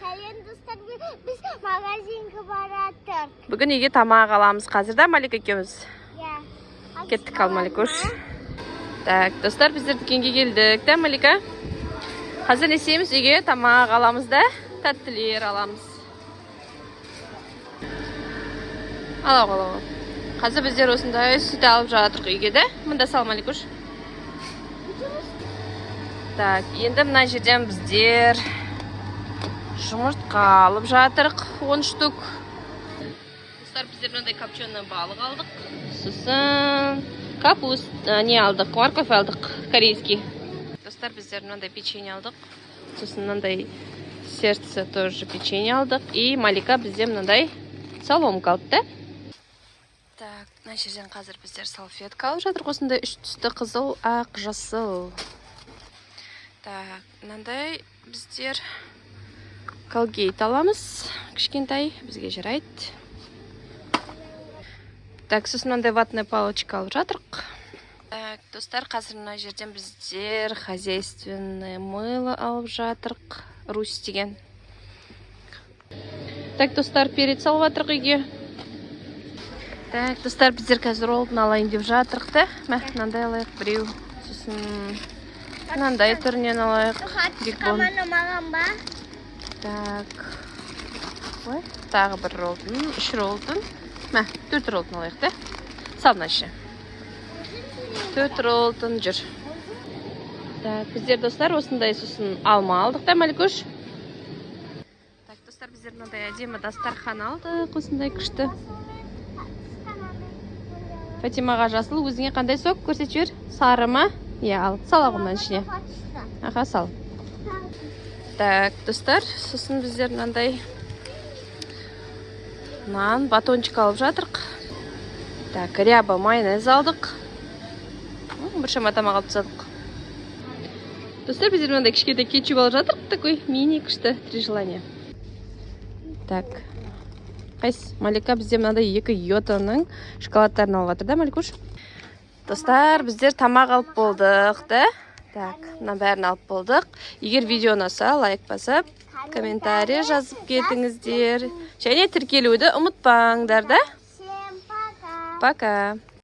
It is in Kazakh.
Сәлем, достар, біз магазинге баратыр. Бүгін үйге тамақ аламыз қазір да, Малика екеуміз. Иә. Кеттік ал, Маликуш. Так, достар, біздер дүкенге келдік да, Малика. Қазір не істейміз? Үйге тамақ аламыз да, тәттілер аламыз. Ала ғой, ала ғой. Қазір біздер осындай сүт алып жатырық үйге да. Мында сал, Маликуш. Так, енді мына жерден біздер жұмыртқа алып жатырық, 10 штук. Достар, біздер мынандай копченый балық алдық. Сосын капуста не алдық, морковь алдық, корейский. Достар, біздер мынандай печенье алдық. Сосын мынандай сердце тоже печенье алдық. И Малика бізде мынандай соломка алды да. Так, мына жерден қазір біздер салфетка алып жатырық. Осындай үш түсті: қызыл, ақ, жасыл. Так, мынандай біздер Колгейт аламыз. Кішкентай, бізге жарайды. Так, сосын мынандай ватная палочка алып жатырық. Так, достар, қазір мына жерден біздер хозяйственное мыло алып жатырық. Русь деген. Так, достар, перец алып жатырық үйге. Так, достар, біздер қазір Роллтон алайын деп жатырық та. Мә, мынандай алайық біреу. Сосын мынандай түрінен алайық. Биг Бон. Маған ба? Так. Ой, тағы бір Роллтон, үш Роллтон. Мә, төрт Роллтон алайық та. Сал мына ішіне. Төрт Роллтон жүр. Так, біздер, достар, осындай сосын алма алдық та, Маликуш. Так, достар, біздер мынандай әдемі дастархан алдық, осындай күшті. Фатимаға жасыл, өзіңе қандай сок, көрсетіп жібер? Сары ма? Иә, ал, сала ғой мынаның ішіне. Аха, сал. Так, достар, сосын біздер мынандай нан, батончик алып жатырық. Так, ряба майонез алдық. Біршама тамақ алып тастадық. Достар, біздер мынандай кішкентай кетчуп алып жатырық, такой мини күшті, три желания. Так. Қайсы? Малика бізде мынандай екі йотаның шоколадтарын алып жатыр да, Маликуш? Достар, біздер тамақ алып болдық, да? Так, мына бәрін алып болдық. Егер видео ұнаса, лайк басып, комментарий жазып кетіңіздер. Және тіркелуді ұмытпаңдар, да? Всем пока. Пока.